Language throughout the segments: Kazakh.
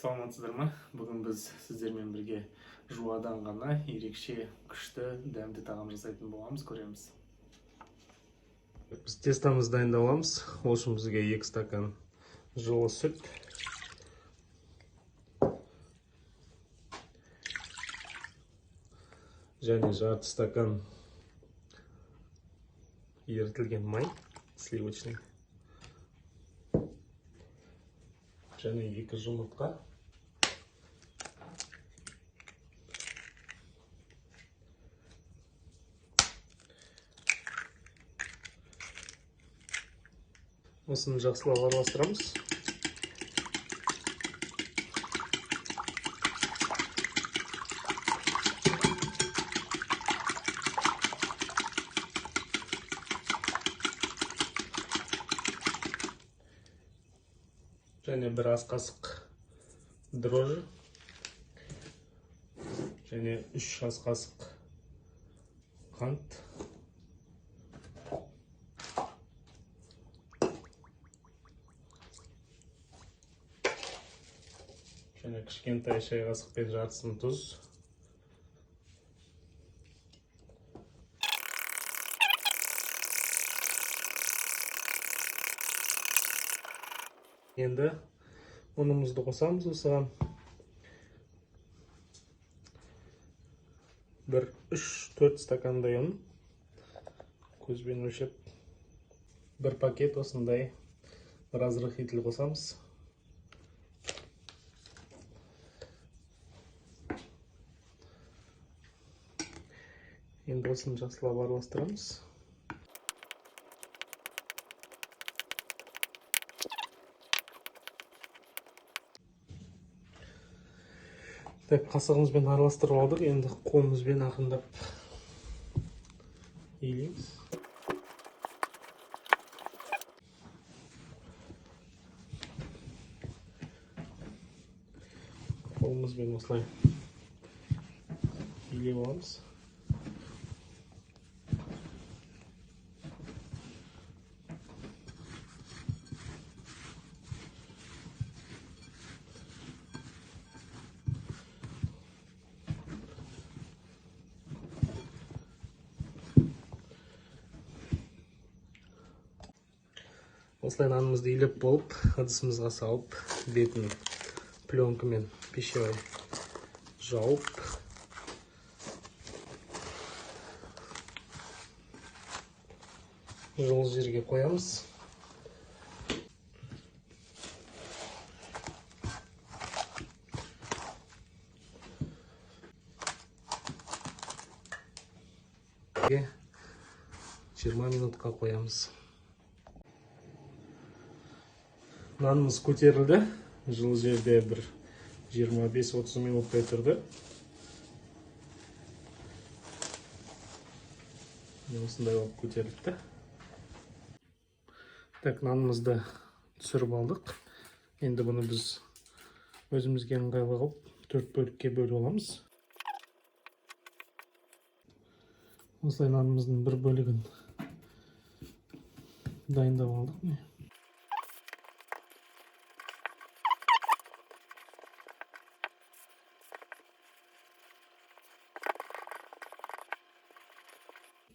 Саламатсыздар ма? Бүгін біз сіздермен бірге жуадан ғана ерекше күшті дәмді тағам жасайтын боламыз, көреміз. Біз тестамызды дайындап аламыз. Ол үшін бізге 2 стакан жылы сүт, және жарты стакан ерітілген май, сливочный, және 2 жұмыртқа. Осыны жақсылап араластырамыз. Және бір ас қасық дрожжи, және 3 ас қасық қант. Және кішкентай шай қасықпен жартысын тұз. Енді ұнымызды қосамыз осыған. Бір 3-4 стакандай ұн. Көзбен өлшеп бір пакет осындай разрыхлитель қосамыз. Енді осыны жақсылап араластырамыз. Так, қасығымызбен араластырып алдық. Енді қолымызбен ақырындап илейміз. Қолымызбен осылай илеп аламыз. Осылай нанымызды илеп болып, ыдысымызға салып, бетін пленкамен пищевой жауып, жылы жерге қоямыз. 20 минутқа қоямыз. Нанымыз көтерілді. Жылы жерде бір 25-30 минуттай тұрды. Осындай болып көтерілді. Так, нанымызды түсіріп алдық. Енді бұны біз өзімізге ыңғайлы қылып 4 бөлікке бөліп аламыз. Осылай нанымыздың бір бөлігін дайындап алдық.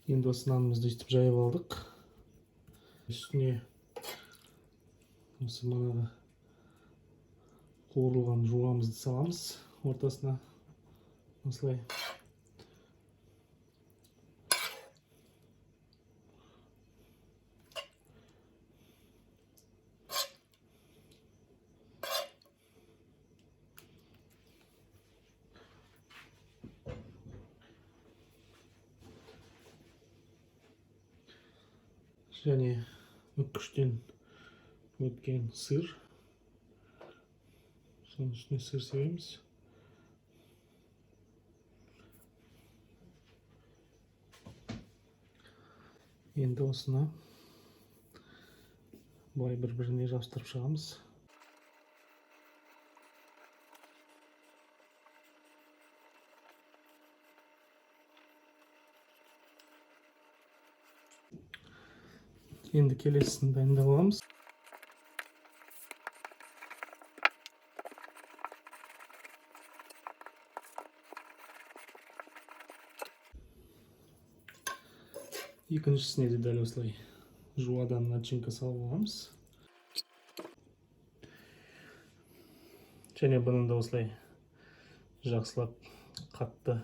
Енді осы нанымызды өйтіп жайып алдық. Үстіне осы манағы қуырылған жуамызды саламыз ортасына. Осылай. Және үккіштен өткен сыр. Соның үстіне сыр себеміз. Енді осыны былай бір-біріне жабыстырып шығамыз. Енді келесісін дайындап аламыз. Екіншісіне де дәл осылай жуадан начинка салып аламыз. Және бұны да осылай жақсылап қатты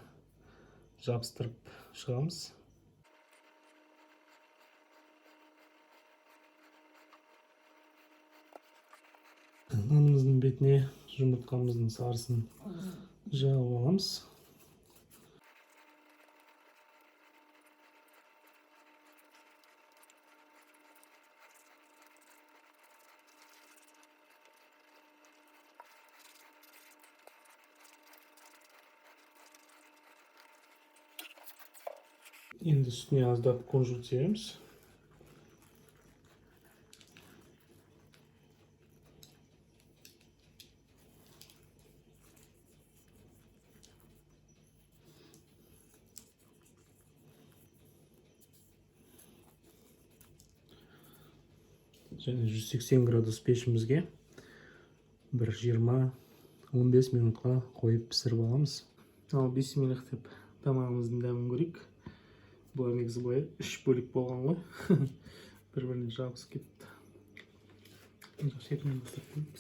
жабыстырып шығамыз. Нанымыздың бетіне жұмыртқамыздың сарысын жағып аламыз. Енді үстіне аздап кунжут себеміз. Және 180 градус пешімізге бір 20-15 минутқа қойып пісіріп аламыз. Ал бисмиллах деп тамағымыздың дәмін көрейік. Бұлар негізі былай үш бөлік болған ғой. Бір біріне жабысып кетті. Шетінен бастап көрейік.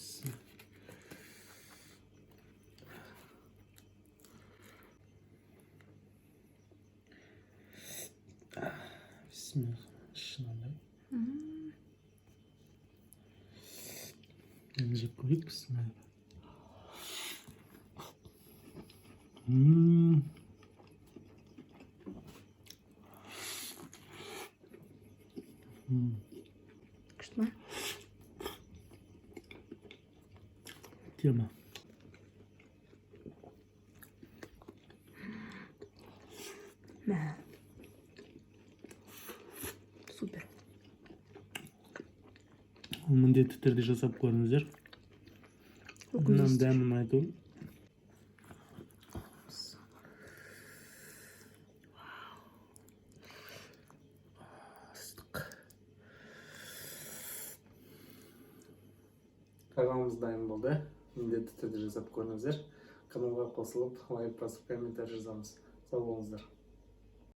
Бисмиллах. Іші мынандай. Енді жеп көрейік. Бисмиллах. Күшті ма? Тема. Мә. Супер. Міндетті түрде жасап көріңіздер. Мынаның Өкінбейсіздер. дәмін айту. Ыстық. Тағамымыз дайын болды. Міндетті түрде жасап көріңіздер. Каналға қосылып, лайк басып, комментарий жазамыз. Сау болыңыздар.